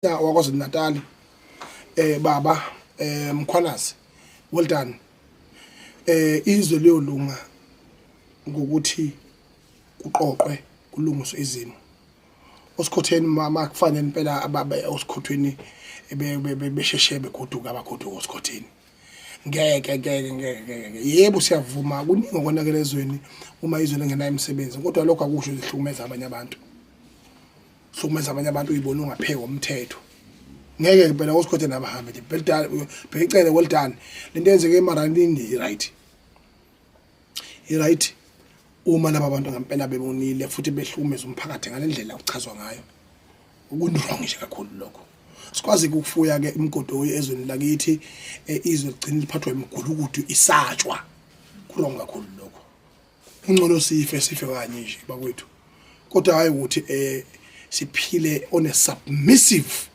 WaKwaZulu Natal, baba Mkhwanazi, well done. Izwe liyolunga ngokuthi kuqoqwe, kulungiswe izimo. Osikhotheni mama, kufanele impela ababe osikhothweni besheshe begoduka, abagoduka osikhotheni. Ngeke, ngeke, ngeke, ngeke. Yebo, siyavuma, kuningi okonakele ezweni uma izwe lingenayo imisebenzi, kodwa lokho akusho ihlukumeza abanye abantu, hlukumeza abanye abantu uyibona ungapheki umthetho. Ngeke phela, osikhotheni abahambe nje. Bheki Cele, well done. Lento yenzeke eMaralini, right, i-right. Uma laba bantu ngempela bebonile futhi behlukumeza umphakathi ngalendlela uchazwa ngayo, uku-wrong nje kakhulu lokho. Sikwazi ukufuya ke imigodoyi ezweni lakithi, izwe ligcina liphathwa imigulukudu, isatshwa. Ku-wrong kakhulu lokho. Ungcono sife, sife kanye nje bakwethu, kodwa hayi ukuthi siphile on a submissive